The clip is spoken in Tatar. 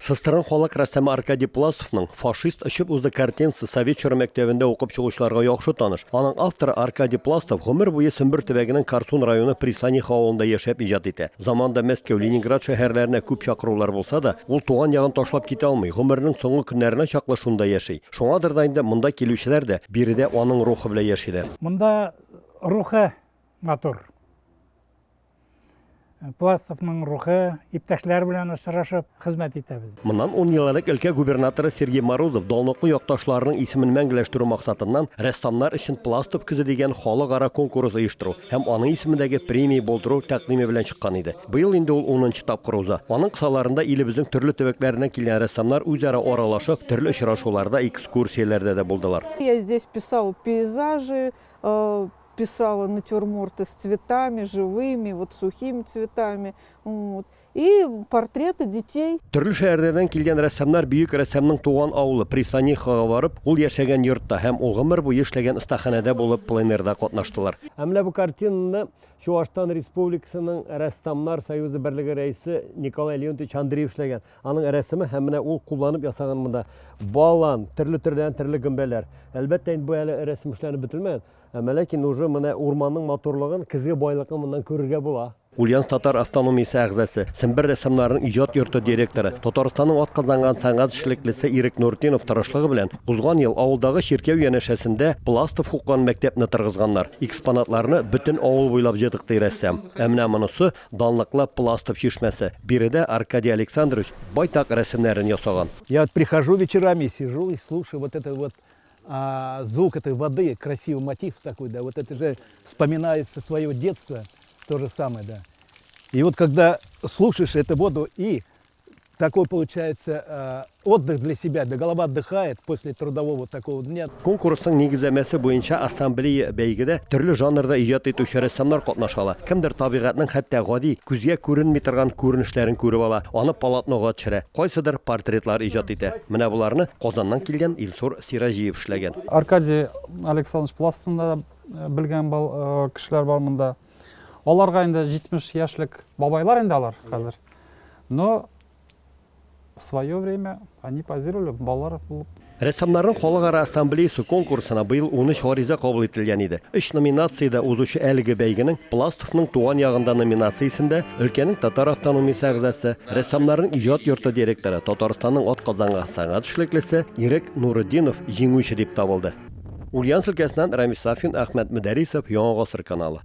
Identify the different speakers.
Speaker 1: СССРның халык рәссамы Аркадий Пластовның Фашист очып узды картинасы совет чоры мәктәбендә укып чыгучыларга яхшы таныш. Аның авторы Аркадий Пластов гомер буе Сембер төбәгенең Карсун районы Прислониха авылында яшәп иҗат итә. Заманында Мәскәү, Ленинград шәһәрләренә күп чакырулар булса да, ул туган ягын ташлап китә алмый, гомеренең соңгы көннәренә чаклы шунда яши. Шуңадыр да инде монда килүчеләр дә биредә аның рухы белән яшиләр.
Speaker 2: Монда рухы матур. Пластовның рухы, иптәшләр белән очрашып хезмәт итәбез.
Speaker 1: Моннан ун ел элек өлкә губернаторы Сергей Морозов данлыклы якташларының исемен мәңгеләштерү максатыннан рәссамнар өчен Пластов көзе дигән халыкара конкурс оештыру һәм аның исемендәге премия булдыру тәкъдиме белән чыккан иде. Быел инде ул унынчы тапкыр уза. Аның кысаларында илебезнең төрле төбәкләреннән килгән рәссамнар үзара аралашып, төрле очрашуларда, экскурсияләрдә дә булдылар.
Speaker 3: Я здесь писала пейзажи, писала натюрморты с цветами, живыми, вот сухими цветами. Вот. И портреты детей.
Speaker 1: Төрле шәһәрләрдән килгән рәссамнар бөек рәссамның туган авылы Прислонихага барып, ул яшәгән йортта һәм ул гомер буе эшләгән остаханәдә булып пленэрда катнаштылар. Ә менә бу картинаны Чуашстан Республикасының Рәссамнар союзы берлеге рәисе Николай Леонтьевич Андреев эшләгән. Аның рәсеме һәм менә ул кулланып ясаган монда балан, төрле төрледән төрле гөмбәләр. Әлбәттә, инде бу әле рәсем эшләнеп бетелмәгән. Әмма ләкин уже менә урманның матурлыгын, көзге байлыкны моннан күрергә була. Ульяновск татар автономиясе әгъзасы, Сембер рәссамнарының иҗат йорты директоры, Татарстанның атказанган сәнгать эшлеклесе Ирек Нуртдинов тырышлыгы белән узган ел авылдагы чиркәү янәшәсендә Пластов укыган мәктәпне торгызганнар. Экспонатларны бөтен авыл буйлап җыдыктый рәссам. Ә менә монысы, данлыклы Пластов чишмәсе. Биредә Аркадий Александрович байтак рәсемнәрен ясаган.
Speaker 4: Я вот прихожу вечерами, сижу и слушаю вот это вот звук этой воды, красивый мотив такой, да, вот это же вспоминается свое детство, то же самое, да. И вот когда слушаешь эту воду, и такой получается отдых для себя, да, голова отдыхает после трудового такого дня.
Speaker 1: Конкурсның нигезләмәсе буенча ассамблея бәйгедә төрле жанрда иҗат итүче рәссамнар катнаша ала. Кемдер табигатьнең хәтта гади, күзгә күренми торган күренешләрен күреп ала, аны полотнога төшерә, кайсыдыр портретлар иҗат итә. Менә боларны Казаннан килгән Илсур Сираҗиев эшләгән.
Speaker 5: Аркадий Александрович Пластовны да белгән кешеләр бар монда. Аларга инде 70 яшьлек бабайлар инде алар хәзер. Но в свое время они позировали балалар булып.
Speaker 1: Рәссамнарның халыкара ассамблеясы конкурсына быел 13 гариза кабул ителгән иде. Өч номинациядә узучы әлеге бәйгенең Пластовның туган ягында номинациясендә өлкәнең татар автономиясе әгъзасы, рәссамнарның иҗат йорты директоры, Татарстанның атказанган сәнгать эшлеклесе Ирек Нуретдинов җиңүче дип табылды. Ульяновск өлкәсеннән Рамис Сафин, Әхмәт Мөдәрисов, Яңа гасыр каналы.